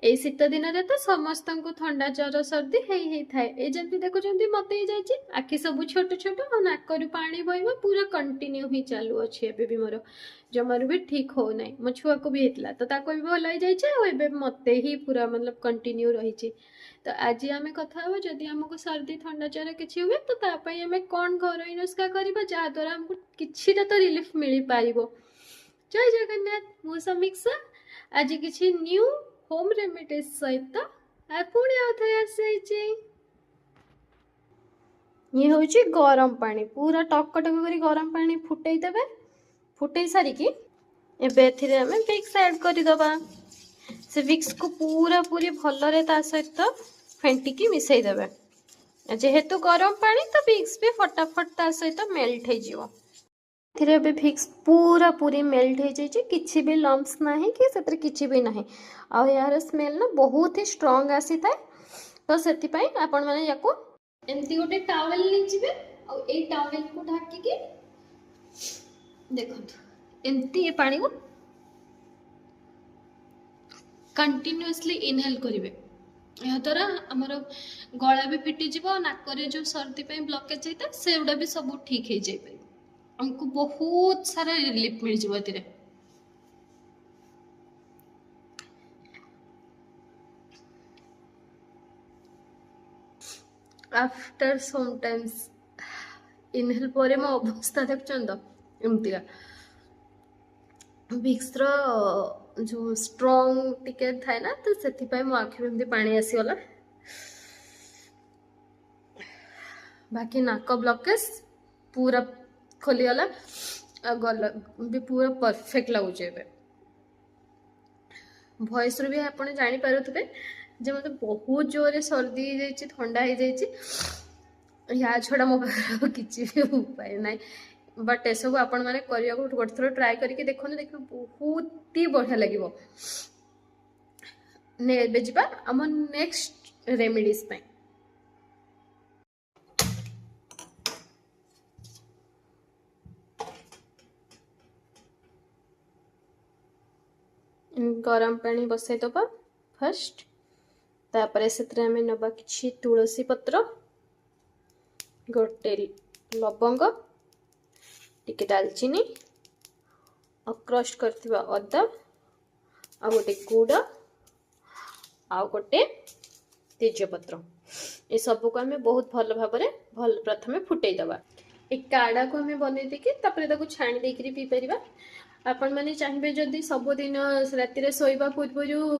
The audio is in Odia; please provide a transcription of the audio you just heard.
ଏଇ ଶୀତ ଦିନରେ ତ ସମସ୍ତଙ୍କୁ ଥଣ୍ଡା, ଜ୍ୱର, ସର୍ଦ୍ଦି ହେଇଥାଏ। ଏଇ ଯେମିତି ଦେଖୁଛନ୍ତି ମତେ ହେଇଯାଇଛି। ଆଖି ସବୁ ଛୋଟ ଛୋଟ ଆଉ ନାକରୁ ପାଣି ବହିବା ପୁରା କଣ୍ଟିନ୍ୟୁ ହିଁ ଚାଲୁଅଛି। ଏବେ ବି ମୋର ଜମାରୁ ବି ଠିକ୍ ହଉନାହିଁ। ମୋ ଛୁଆକୁ ବି ହେଇଥିଲା ତ ତାକୁ ବି ଭଲ ହେଇଯାଇଛି, ଆଉ ଏବେ ମତେ ହିଁ ପୁରା ମତଲବ କଣ୍ଟିନ୍ୟୁ ରହିଛି। ତ ଆଜି ଆମେ କଥା ହେବା, ଯଦି ଆମକୁ ସର୍ଦ୍ଦି, ଥଣ୍ଡା, ଜ୍ୱର କିଛି ହୁଏ ତ ତା ପାଇଁ ଆମେ କ'ଣ ଘରୋଇ ନୁସ୍କା କରିବା ଯାହାଦ୍ୱାରା ଆମକୁ କିଛିଟା ତ ରିଲିଫ୍ ମିଳିପାରିବ। ଜୟ ଜଗନ୍ନାଥ, ମୁଁ ସମୀକ୍ଷା। ଆଜି କିଛି ନ୍ୟୁ ହୋମ୍ ରେମିଡିଜ୍ ସହିତ ପୁଣି ଆଉ ଥରେ ଆସିଯାଇଛି। ଇଏ ହେଉଛି ଗରମ ପାଣି, ପୁରା ଟକ ଟକ କରି ଗରମ ପାଣି ଫୁଟେଇ ଦେବେ। ଫୁଟେଇ ସାରିକି ଏବେ ଏଥିରେ ଆମେ ଭିକ୍ସ ଆଡ଼୍ କରିଦେବା। ସେ ଭିକ୍ସକୁ ପୁରାପୁରି ଭଲରେ ତା ସହିତ ଫେଣ୍ଟିକି ମିଶାଇ ଦେବେ। ଯେହେତୁ ଗରମ ପାଣି ତ ଭିକ୍ସ ବି ଫଟାଫଟ ତା ସହିତ ମେଲ୍ଟ ହେଇଯିବ। ଏଥିରେ ଏବେ ଭିକ୍ସ ପୁରାପୁରି ମେଲ୍ଟ ହେଇଯାଇଛି, କିଛି ବି ଲମ୍ପସ୍ ନାହିଁ କି ସେଥିରେ କିଛି ବି ନାହିଁ। ଆଉ ଏହାର ସ୍ମେଲ୍ ନା ବହୁତ ହି ଷ୍ଟ୍ରଙ୍ଗ ଆସିଥାଏ, ତ ସେଥିପାଇଁ ଆପଣମାନେ ୟାକୁ ଏମିତି ଗୋଟେ ଟାୱେଲ୍ ନେଇଯିବେ ଆଉ ଏଇ ଟାୱେଲ୍କୁ ଢାଙ୍କିକି ଦେଖନ୍ତୁ ଏମିତି ଏ ପାଣିକୁ କଣ୍ଟିନ୍ୟୁଅସଲି ଇନହେଲ୍ କରିବେ। ଏହାଦ୍ୱାରା ଆମର ଗଳା ବି ଫିଟିଯିବ, ନାକରେ ଯେଉଁ ସର୍ଦ୍ଦି ପାଇଁ ବ୍ଲକେଜ୍ ହେଇଥାଏ ସେଗୁଡ଼ା ବି ସବୁ ଠିକ୍ ହେଇଯାଇପାରିବ। ଆମକୁ ବହୁତ ସାରା ରିଲିଫ୍ ମିଳିଯିବ ଏଥିରେ। ଆଫ୍ଟର ସମ୍ ଟାଇମ୍ସ ଇନହେଲ୍ ପରେ ମୋ ଅବସ୍ଥା ଦେଖୁଛନ୍ତି ତ, ଏମିତିକା। ଭିକ୍ସର ଯେଉଁ ଷ୍ଟ୍ରଙ୍ଗ ଟିକେ ଥାଏ ନା, ତ ସେଥିପାଇଁ ମୋ ଆଖିରୁ ଏମିତି ପାଣି ଆସିଗଲା। ବାକି ନାକ ବ୍ଲକେଜ୍ ପୁରା ଖୋଲିଗଲା ଆଉ ଗଲା ବି ପୁରା ପରଫେକ୍ଟ ଲାଗୁଛି ଏବେ। ଭଏସ୍ରୁ ବି ଆପଣ ଜାଣିପାରୁଥିବେ ଯେ ମୋତେ ବହୁତ ଜୋରରେ ସର୍ଦ୍ଦି ହେଇଯାଇଛି, ଥଣ୍ଡା ହେଇଯାଇଛି। ୟା ଛଡ଼ା ମୋ ପାଖରେ ଆଉ କିଛି ବି ଉପାୟ ନାହିଁ। ବଟ୍ ଏସବୁ ଆପଣମାନେ କରିବାକୁ ଗୋଟେ ଥର ଟ୍ରାଏ କରିକି ଦେଖନ୍ତୁ, ଦେଖିବେ ବହୁତ ହି ବଢ଼ିଆ ଲାଗିବ। ଏବେ ଯିବା ଆମ ନେକ୍ସଟ ରେମିଡ଼ିଜ୍ ପାଇଁ। ଗରମ ପାଣି ବସାଇଦେବା ଫାର୍ଷ୍ଟ, ତାପରେ ସେଥିରେ ଆମେ ନେବା କିଛି ତୁଳସୀ ପତ୍ର, ଗୋଟେ ଲବଙ୍ଗ, ଟିକେ ଡାଲଚିନି ଆଉ କ୍ରଶ କରିଥିବା ଅଦା, ଆଉ ଗୋଟେ ଗୁଡ଼, ଆଉ ଗୋଟେ ତେଜପତ୍ର। ଏସବୁକୁ ଆମେ ବହୁତ ଭଲ ଭାବରେ ଭଲ ପ୍ରଥମେ ଫୁଟେଇ ଦେବା। ଏ କାଢ଼ାକୁ ଆମେ ବନେଇ ଦେଇକି ତାପରେ ତାକୁ ଛାଣି ଦେଇକିରି ପିଇପାରିବା। ଆପଣମାନେ ଚାହିଁବେ ଯଦି ସବୁଦିନ ରାତିରେ ଶୋଇବା ପୂର୍ବରୁ